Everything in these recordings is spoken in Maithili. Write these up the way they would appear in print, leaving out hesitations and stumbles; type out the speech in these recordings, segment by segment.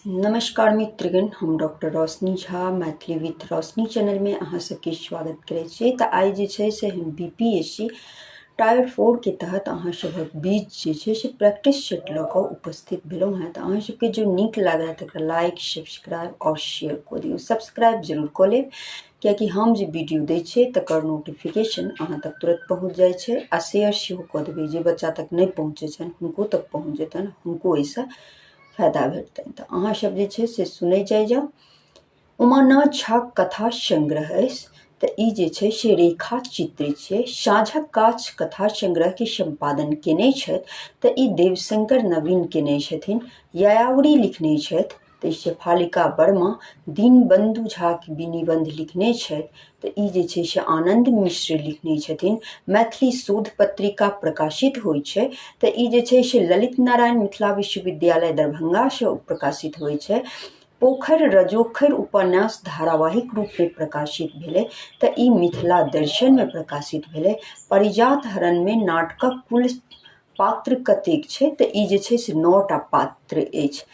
नमस्कार मित्रगण, हम डॉक्टर रोशनी झा मैथिली विथ रोशनी चैनलमे अहाँ सबके स्वागत करै छी। तऽ आइ जे छै से हम बी पी एस सी टायर 4 के तहत अहाँ सभक बीच जे छै से प्रैक्टिस सेट लऽ कऽ उपस्थित भेलहुँ हेँ। तऽ अहाँ सबके जो नीक लागए तकरा लाइक, सब्सक्राइब आओर शेयर कऽ दियौ। सब्सक्राइब जरूर कऽ लेब, कियाकि हम जे वीडियो दै छियै तकर नोटिफिकेशन अहाँ तक तुरन्त पहुँच जाइ छै। आ शेयर सेहो कऽ देबै, जे बच्चा तक नहि पहुँचै छनि हुनको तक पहुँच जेतनि, हुनको एहिसँ फायदा भेटतनि। तऽ अहाँ सब जे छै से सुनै जाइ जाउ। उमानाथ झाक कथा संग्रह अछि, तऽ ई जे छै से रेखा चित्र छियै। साँझक गाछ कथा संग्रहके सम्पादन केने छथि, तऽ ई देवशंकर नवीन केने छथिन। यायावरी लिखने छथि, तऽ ई शेफालिका वर्मा। दीनबन्धु झाक निबन्ध लिखने छथि, तऽ ई जे छै से आनन्द मिश्र लिखने छथिन। मैथिली शोध पत्रिका प्रकाशित होइ छै, तऽ ई जे छै से ललित नारायण मिथिला विश्वविद्यालय दरभंगासँ प्रकाशित होइ छै। पोखरि रजोखरि उपन्यास धारावाहिक रूपमे प्रकाशित भेलै, तऽ ई मिथिला दर्शनमे प्रकाशित भेलै। पारिजात हरणमे नाटकक कुल पात्र कतेक छै? तऽ ई जे छै से 9 टा पात्र अछि।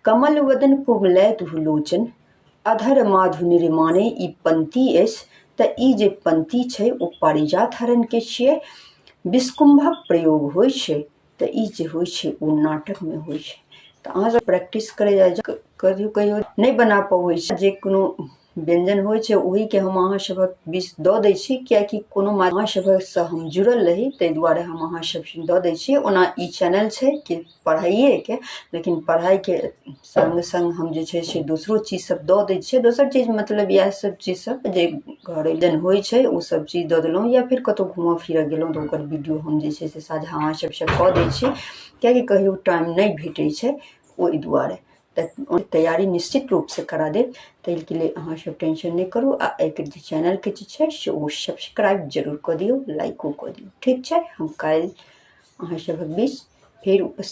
कमल वदन कुमलय दुहुलोचन अधर माधु निर्माणे ई पंक्ति अछि, तऽ ई जे पंक्ति छै ओ पारिजात हरणके छियै। विस्कुम्भक प्रयोग होइ छै, तऽ ई जे होइ छै ओ नाटकमे होइ छै। तऽ अहाँ सब प्रैक्टिस करै जाइ, कहियो कहियो नहि बना पबै छी। जे कोनो व्यञ्जन होइ छै ओहिके हम अहाँ सभक बीच दऽ दै छी, किएकि कोनो अहाँ सभसँ हम जुड़ल रही, ताहि दुआरे हम अहाँ सबसँ दऽ दै छी। ओना ई चैनल छै कि पढ़ाइएके, लेकिन पढ़ाइके सङ्ग सङ्ग हम जे छै से दोसरो चीज सब दऽ दै छियै। दोसर चीज मतलब इएह सब चीज सब जे घर जन होइ छै ओ सब चीज दऽ देलहुँ, या फेर कतहु घूमऽ फिरऽ गेलहुँ तऽ ओकर वीडियो हम जे छै से साझा अहाँ सबसँ कऽ दै छी, किएकि कहियो टाइम नहि भेटै छै ओहि दुआरे। तऽ तैयारी निश्चित रूपसँ करा देब, ताहिके लेल अहाँ सब टेंशन नहि करू। आ एहिके जे चैनलके जे छै से ओ सब्सक्राइब जरूर कऽ दियौ, लाइको कऽ दियौ। ठीक छै, हम काल्हि अहाँ सभक बीच फेर उपस्थित।